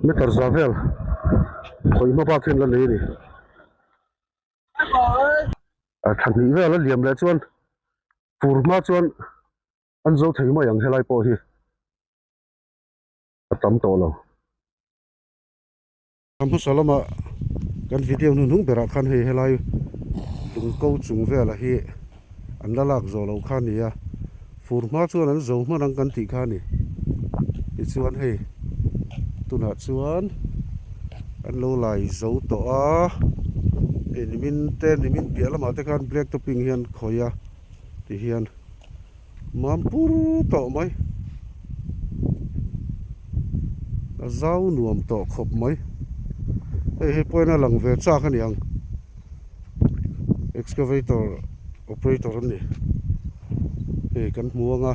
Meter za vel khawih hma bak hian la nei a ni. A thla hnih vel a liam leh chuan fur hma chuan an zo thei mai ang helai pawh hi a tam tawh lo. A hmasa lama kan video hnuhnung berah khan hei helai lungko chung velah hi an la lak zawh loh kha a ni a, fur hma chuan an zo hman ang kan tih kha a ni. Tichuan hei tunah chuan an lo lai zo tawh a, hei nimin te nimin piah lamah te khan black topping hian khawih a tihian. Mam pur tawh mai. A zau nuam tawh khawp mai. Hei hi pawhin a lang ve chak a ni ang. Excavator operator an ni. Hei kan hmu ang a.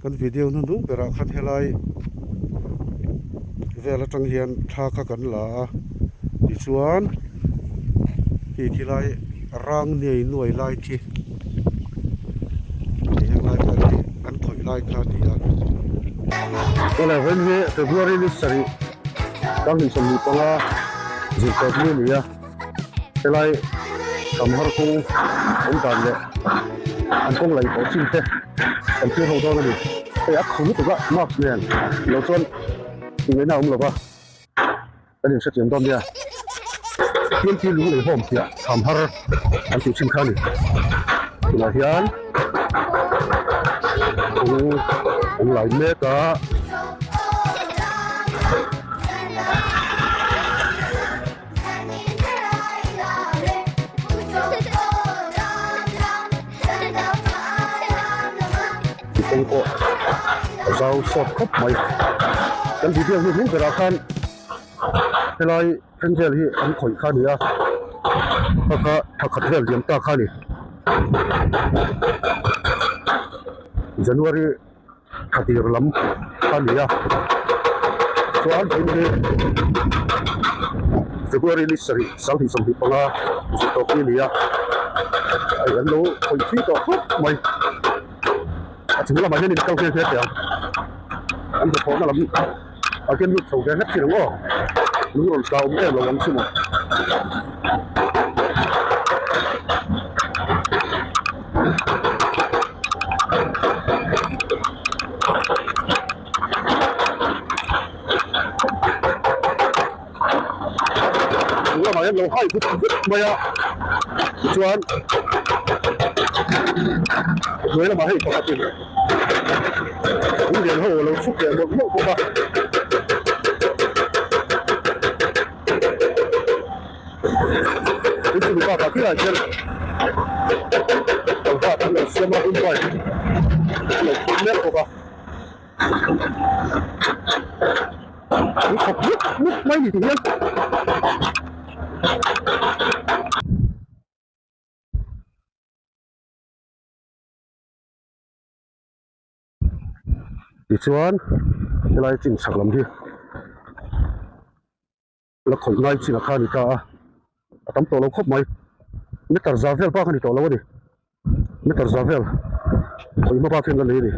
Kan video hnuhnung berah khan helai vel atang hian thla kha kan la a. Tichuan hei khilai rang nei nuai lai khi hei helai vel hi an khawih lai kha a ni a. Awle vawiin hi February ni sarih tanghnih 25 zirtawp ni a ni a helai Samhar kawng awm dan leh an kawng laih tawh chin te kan thlir ho dawn a ni. Hei a khu lutuk a mask nen lo chuan ingaihna a awm lo va. Kan inhrethiam dawn nia. TNT lung lei hawm piah tham har an tih thin kha a ni. Tunah hian kawng an lai mek a. Kawng pawh a zau sawt khawp mai. Kan video hi hnung berah khan helai then vel hi an khawih kha a ni a kha kha thla khat vel liam ta kha a ni January thla tir lam kha a ni a chuan vawiin hi February ni sarih 2025 zirtawp hi a ni a hei an lo khawih thui tawh khawp mai. A chung lamah hian in kal nghe nghe teh ang an hnathawhna lam ah khian lut chho ve hlek thin ang aw lung rawn tla awm em lo ang chu maw. Chung lamah hian lo hai vut vut mai a tichuan hnuai lamah hei pakhatin lung lian ho a lo chhuk leh mawlh mawlh bawk a. Tin chumi bakah khilaiah khian balhla an lo siam a hun bike an lo phur mek bawk a. An khawp mup mup mai ni ti hian. Tichuan helai chin chhak lam hi la khawih ngai chin a kha a ni ta a, a tam tawh lo khawp mai. Meter za vel bak a ni tawh lo a ni. Meter za vel khawih hma bak hian la nei a ni.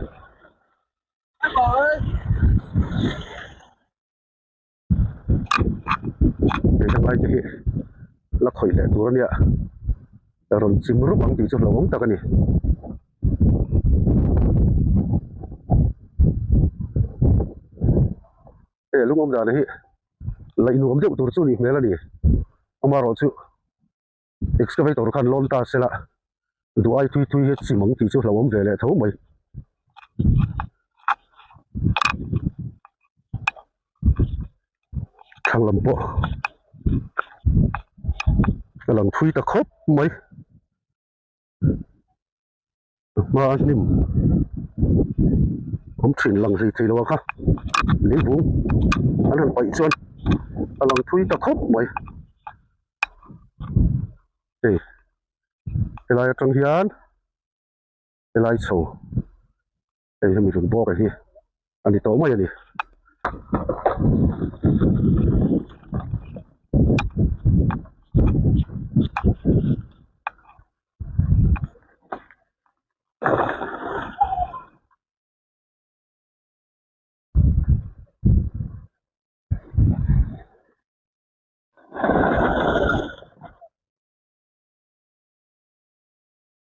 Hei helai te hi la khawih leh tur a nia rawn chim rup ang tih chu hlauhawm tak a ni. Hei lung awm dan hi laih nuam deuh tur chu a nih hmel a ni amaherawhchu Excavator khan lawn ta sela duh ai thui thui hi chim ang tih chu hlauhawm ve leh tho mai. Thlang lam pawh a lang thui ta khawp mai. Hma a hnim awm thin lang hlei thei lo a kha leivung an han paih chuan a lang thui ta khawp mai hei helai atang hian helai chho hei hemi rawn bawk hi a ni tawh mai a ni.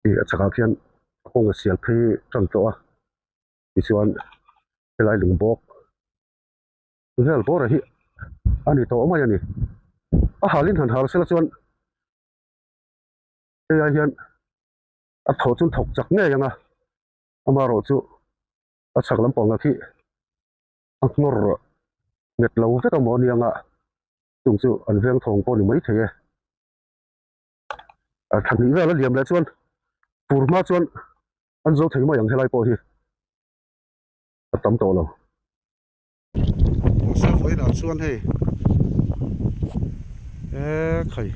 Ih a chakah khian a kawng a sial phei tan tawh a tichuan helai lung bawk vel bawrah hi a ni tawh mai a ni a halin han hal sela chuan hei ai hian a thaw chu thawk chak ngei ang a amaherawh chu a chhak lampang ah khi a nghawr nghet lo vek amaw ania nga chung chu an veng thawng pawh a ni maithei e. A thla hnih vel a liam leh chuan fur hma chuan an zo thei mai ang helai pawh hi a tam tawh lo. Mahse vawiinah chuan hei e khai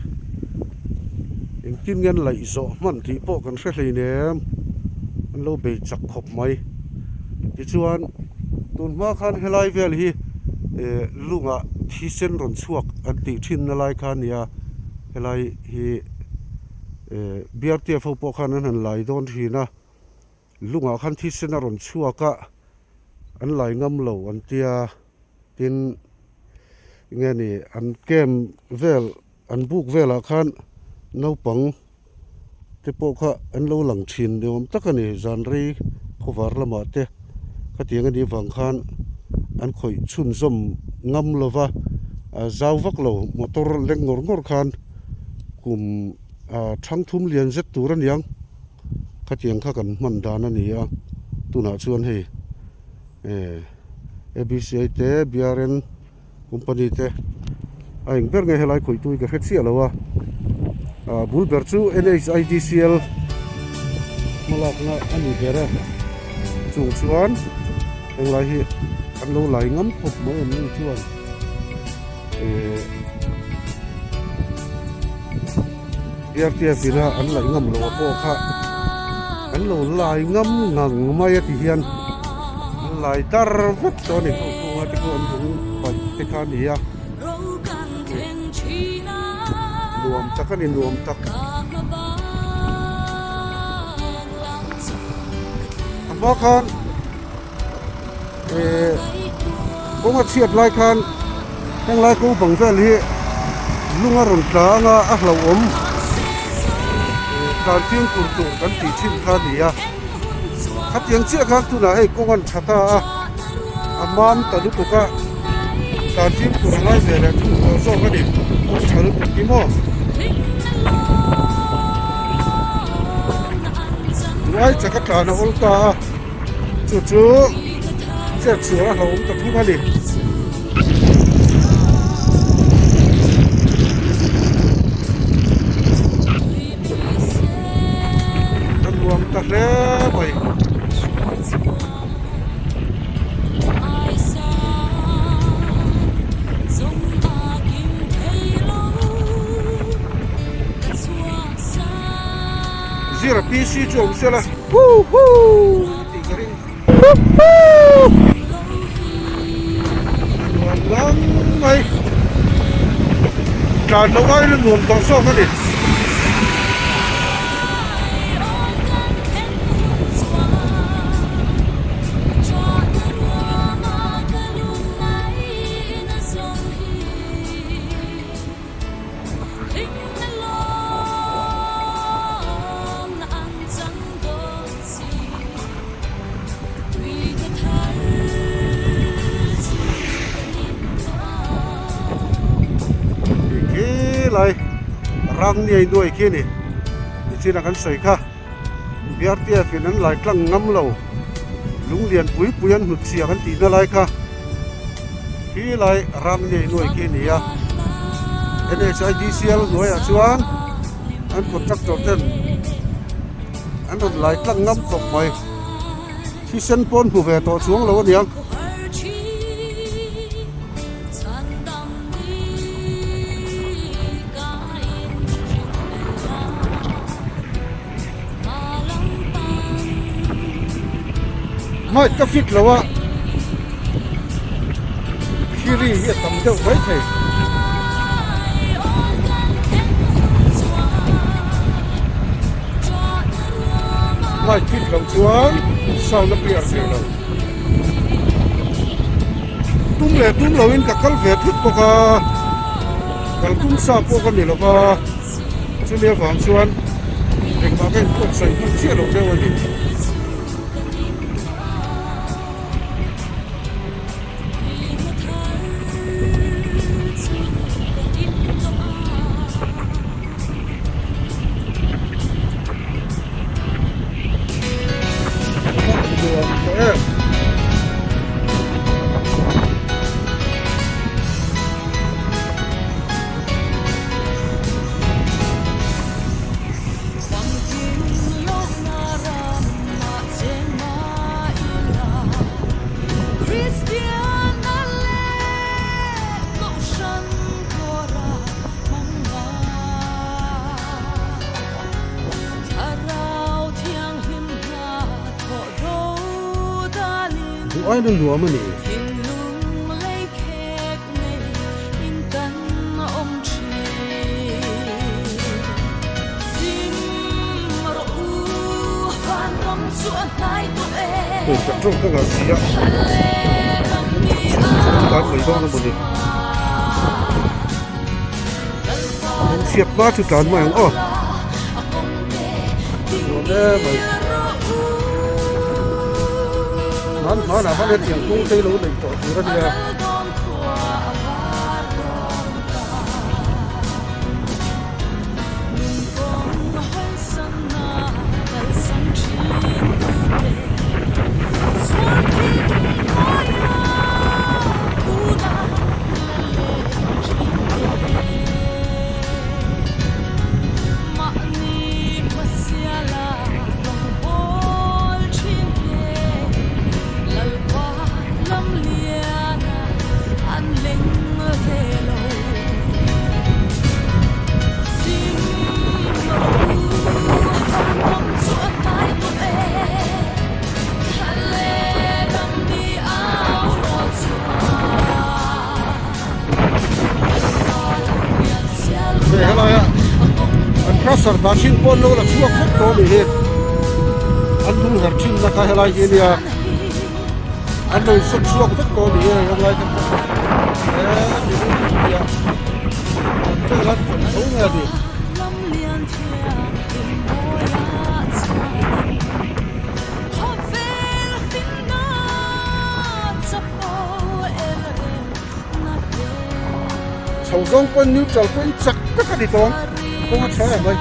engtin nge an laih zawh hman tih pawh kan hre hleinem an lo bei chak khawp mai tichuan tun hma khan helai vel hi eh lungah thisen rawn chhuak an tih thin na lai kha a nia. Helai hi eh BRTF ho pawh khan an han lai dawn thin a, lungah khan thisen a rawn chhuak a, an lai ngam lo an tia, tin enge ni an camp vel an buk velah khan naupang te pawh kha an lo lang thin ni awm tak a ni, zan rei khawvar lamah te khatiang a nih vang khan an khawih chhunzawm ngam lo va, a zau vak lo motor leng ngawr ngawr khan kum ah thang thum lian zet tur a niang khatiang kha kan hman dan a ni a, tunah chuan hei eh A_B_C_I te B_R_N Company te a eng ber nge helai khawih tu hi ka hre chiah lo a ah bul ber chu N_H_I_D_C_L hmalakna a ni ber a chung chuan henglai hi an lo lai ngam khawp mai an ni chuan eh B_R_T_F ina an laih ngam loh a pawh kha an lo lai ngam ngang mai a ti hian an lai dar vek tawh a ni ho khunga te pawh an hung paih te kha a ni a nuam tak a ni nuam tak a hma khan eh kawng a chhiat lai khan henglai ko bang vel hi lung a rawn tla anga a hlauhawm eh tlan fimkhur tur kan tih thin kha a ni a khatiang chiah khan tunah hei kawng an tha ta a a mam ta lutuk a tlan fimkhur a ngai ve leh thung tawh zawk a ni kawng tha lutuk hi maw. Duai chak a tlan a awl ta a. Chu chu chet chhuah a hlauhawm ta thung a ni. A nuam ta hle mai. Zira PC chu awm sela Woohoo tih ka ring Woohoo A nuam ngang mai Tlan loh aiin a nuam tawh zawk a ni. Khi lai rang niai nuai khi a ni nichin a kan sawi kha B_R_T_F in an lai tlang ngam lo lung lian pui pui an hnut chhia kan tihna lai kha. Khi lai ram nei nuai khi a ni a N_H_I_D_C_L hnuaiah chuan an contractor ten an rawn lai tlang ngam khawp mai thisen pawn hmu ve tawh chuang lo a niang. Mic ka fit lo a thiri hi a tam deuh mai thei. Mic fit loh chuan sound a clear thei lo. Tum leh tum loin ka kal ve thut bawk a kal tum sa pawh ka ni lo va chumi avang chuan. Engmah ka inbuatsaih hman chiah loh deuh a ni. Duh aina nuam a ni. Hei petrol ka ngah si a kan mai dawn a mawni an chhiat hma chu tlan mai ang aw nuam em mai hman hmanah khan hetiang kawng te hi lo neih tawh tur a nia. Hei helaia an crusher dah thin pawh an lo la chhuak vek tawh a nih hi an lung her thin na kha helai hi a nia. An lo insawt chhuak vek tawh a ni e helai te pawh he mihring piah an vel an khawih tho nge a ni. Chho zawng pawhin neutral pawhin chak tak a ni tawng kawng a tha em mai.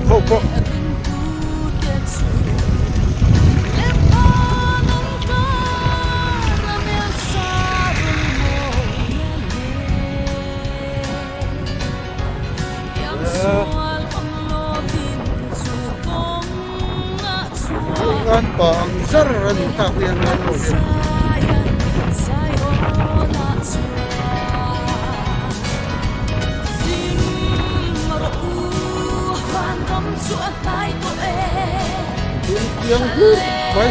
Ho pawh Ngan pa ang zar a nih tak hi an ngan lo hi. Dum piang hlur mai.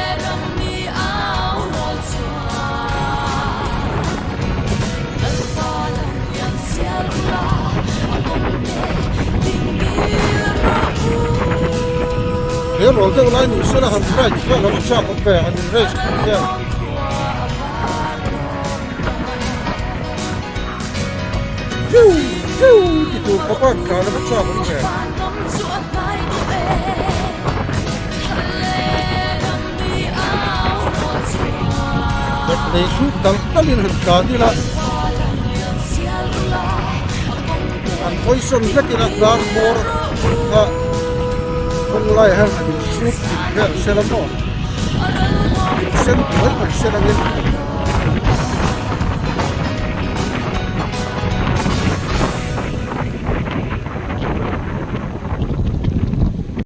He rawl deuh lai ni sela han ride vel a chak awm ve han in race tur hian. Fiu fiu ti tur khawpa an tlan a va chak awm ve. Lei hruk dal dalin han tlan ila an hawisawn hlekin a dar hmawr kha kawng laiah hian han inhruk dik vel sela maw insen buai mai sela ngin.